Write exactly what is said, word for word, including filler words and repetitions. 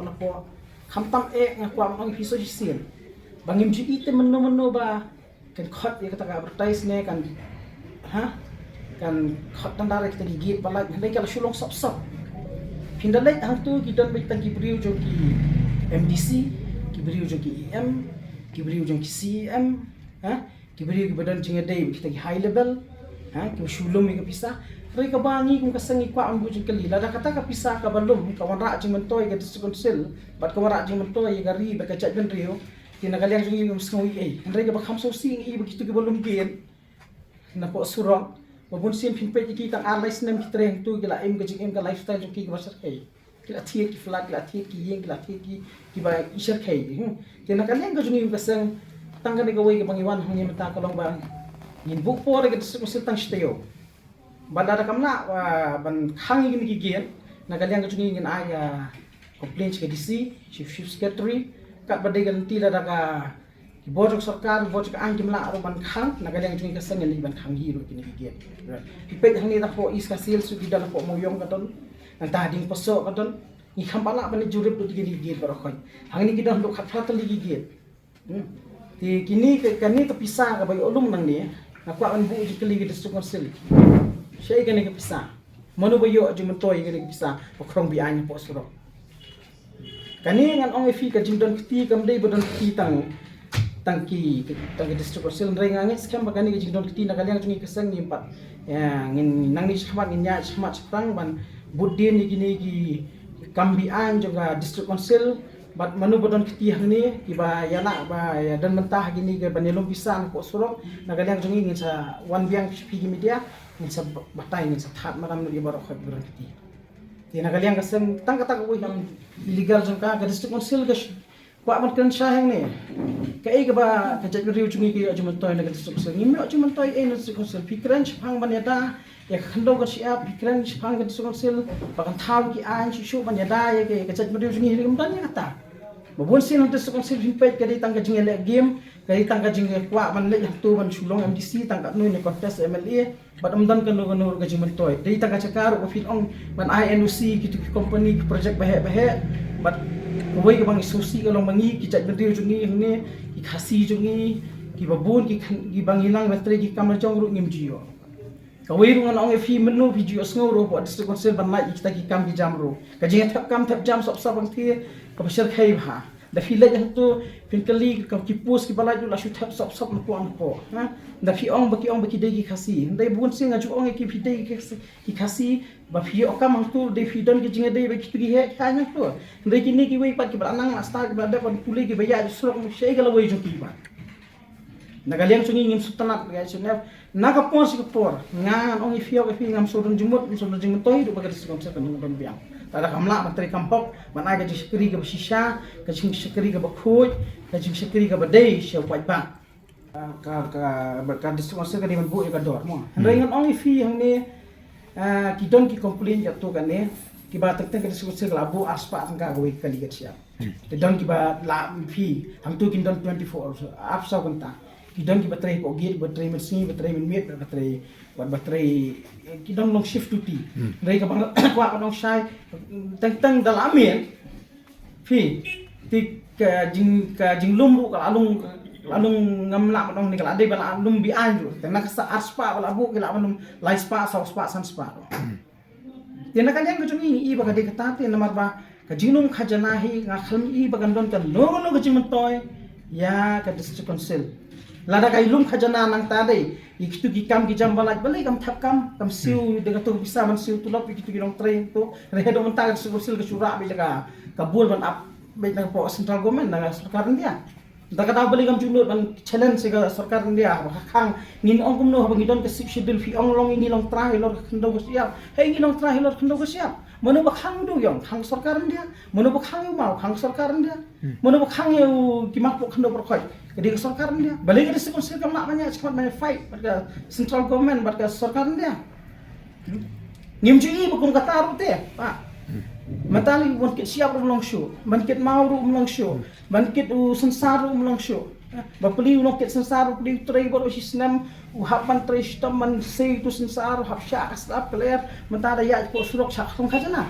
Lapoh, khamtam eh nga kwah ban ong ïa phi sa shisien ba ngim ju ïohi te mynno mynno ba kan khot ïa kata ka advertise ne kan, ha, kan khot tang da ïa kita ki gate ba lait, hynrei ka la shu long sop sop. Phin da leit hangtu ki don beit tang ki briew jong ki M D C, ki briew jong ki E M, ki briew jong ki C E M, ha, ki briew kiba don jingïadei bad kita ki high level, ha, kiba shu lum ïa ka pisa. Hynrei kaba ngi kum ka seng ngi kwah ban buh jingkylli, lada kata ka pisa kaba lum ka wanrah jingmyntoi ïa ka District Council bad ka wanrah jingmyntoi ïa ka ri bad ka jaitbynriew, te na ka liang jong ngi ngim sngew ei ei. Hynrei kaba kham sngewsih ngi ïohi ba kito kiba lum gate napoh surok, ba bun sien phin peit ïa ki tang ar lai snem ki trei hangtu, ki la im ka jingim ka lifestyle jong ki kaba shyrkhei. Ki la thied ki flat, ki la thied ki ïing, ki la thied ki, kiba shyrkhei. Hmm. Te na ka liang ka jong ngi kum ka seng, tang kane kawei kaba ngi wan hangne mynta ka long ba ngin buh por ïa ka District Council tang shi taïew. Bad lada kam lah, ah, ban khang ïa kine ki gate, na ka liang ka jong ngi ngin ai, ah, complaint sha ka D C, Chief, Chief Secretary, katba dei ka lynti lada ka, ki bor jong sorkar, ki bor jong ka aiñ kim lah ruh ban khang, na ka liang jong ngi ka seng ngin leit ban khang hi ruh kine ki gate. Phi peit hangne napoh East Khasi Hills ki don, napoh Mawïong ka don, nangta Diengpasoh ka don, ngi kham pat lah ban leit jurip ruh kine ki gate baroh khoit. Hangne ki don haduh khatphra tylli ki gate. Hmm. Te kine ka, kane ka pisa kaba ïoh lum nangne, nga kwah ban buh jingkylli ïa ka District Council. Shaei kane ka pisa? Mano ba ïoh jingmyntoi ïa kane ka pisa ba khrong be-aiñ hapoh surok? Kane ngan ong ïa phi ka jingdon kti kam dei ba don kti tang, tang ki, tang ki District Council, hynrei nga ngeit skhem ba kane ka jingdon kti na ka liang jong ngi ka seng ngim pat. Ïa, ngin nangne shakhmat ngin ïaid shakhmat shaphrang ban bud dien ïa kine ki kam be-aiñ jong ka District Council. Bad mano ba don kti hangne kiba ïa lah ba ïa don mynta ha kine ki ban ïalum pisa napoh surok, na ka liang jong ngi ngin sa wan biang sha phi ki media, ngin sa batai, ngin sa thad madan ïa baroh khoit ba don kti. Te na ka liang ka seng tang kata kawei kam illegal jong ka, ka District Council ka sh-, kwah ban kren shai hangne. Kaei kaba ka jaitbynriew jong ngi ka ïoh jingmyntoi na ka District Council? Ngim ïoh jingmyntoi ei na District Council. Phi kren shaphang ban ïada ïa ka khyndew ka shyiap, phi kren shaphang ka District Council ba kan thaw ki aiñ shuh shuh ban ïada ïa ka, ka jaitbynriew jong ngi, hynrei ym don ïa kata. Ba bun sien ha District Council phin peit ka dei tang ka jingïaleh game, ka dei tang ka jingkwah ban leit hangto ban shu long M D C, tang katno ne contest M L A, bad ym don kano kano ruh ka jingmyntoi. Dei tang ka jaka ruh ba phin ong ban ai N O C kito ki company ki project baheh baheh, bad kawei kaba ngi sngewsih ka long ba ngi ki jaitbynriew jong ngi hangne, ki Khasi jong ngi kiba bun ki khan, kiba ngi nang ban trei ki kam lajong ruh ngim ju ïoh. Kawei ruh ngan ong ïa phi, mynno phi ju ïohsngew ruh hapoh District Council ban lait ïa kita ki kam ki jam ruh? Ka jingthep kam thep jam sop sop hangtei kaba shyrkhei bha. Da phi leit hangto phin kylli ka ki post kiba lait ruh la shu thep sop sop napoh napoh, ha. Da phi ong ba ki ong ba ki dei ki Khasi. Hynrei bun sien nga ju ong ïa ki phi dei ki Khasi, ki Khasi, ba phi ïoh kam hangto dei phi don ki jingïadei bad kito ki heh ki aiñ hangto. Hynrei kine kiwei pat kiba la nang la stad, kiba la dep ban pule, kiba ïaid surok, shaei ka lawei jong ki pat? Na ka liang jong ngi ngim sngewtynnat, ka sngewtynnat. Na ka por sha ka por, nga ngan ong ïa phi, ïa phi ngam sngewdon jingmut, ngam sngewdon jingmyntoi haduh ba ka District Council kan don biang. Lada kam lah ban trei kam hok, ban ai ka jingshakri kaba shisha, ka jingshakri kaba khuid, ka jingshakri kaba dei sha u paidbah. Ka, ka, ka, ka District Council ka dei ban buh ïa ka dor mo. Hynrei ngan ong ïa phi hangne, ah, ki don ki complain ïa to kane, kiba teng teng ka District Council ka la buh arspah tyngka kawei ka kali ka shyiap. Te don kiba la phi, hangto kin don twenty-four hours, arphew saw kynta. Ki don kiba trei hapoh gate, ba trei mynsngi, ba trei mynmiet, ba trei, ba, ba trei, eh, ki don long shift duty. Hynrei kaba nga kwah ban ong shai, teng teng da la miet phi, te ka jing, ka jinglum ruh ka la long, ka la long ngam lah ban ong ne ka la dei ba la lum be-aiñ ruh. Te na ka sa arspah ba la buh ki lah ban lum laispah, sawspah, sanspah ruh. Te na ka liang ka jong ngi ngi i ba ka dei kata te namar ba ka jinglum khajana hi, nga khlem i ba kan don kano kano ka jingmyntoi ïa ka District Council. Lada ka i lum khajana nangta dei ïa kito ki kam ki jam ba lait, balei kam thep kam, kam siew da kato ka pisa ban siew tulop ïa kito ki nongtrei to. Hynrei haduh mynta ka District Council ka shu rah beit da ka, ka bul ban ap beit na ka Central Government, na ka Sorkar India. Da ka daw balei kam ju nud ban challenge ïa ka Sorkar India ba ka khang? Ngin ong kumno haba ngi don ka Sixth Schedule, phi ong long ïa ngi long trai halor ka khyndew ka shyiap. Hei, ngi long trai halor khyndew ka shyiap. Mano ba khang u dewïong? Khang ka Sorkar India. Mano ba khang ïa u maw? Khang ka Sorkar India. Mano ba khang ïa u ki mat poh khyndew poh khoit? Ka dei ka Sorkar India. Balei ka District Council kam lah ban ïaid shakhmat ban fight bad ka Central Government bad ka Sorkar India? Ngim ju i ba kum kata ruh te, pa. Mynta lei u ban kit shyiap ruh um long shuh, ban kit maw ruh um long shuh, ban kit u synsar ruh um long shuh. Ba plie u nongkit synsar ruh, plie u trei bad u shi snem, u hap ban trei shitom ban sei tu synsar, u hap shah ka slap ka ler, mynta da ïaid poh surok shah ka khajana.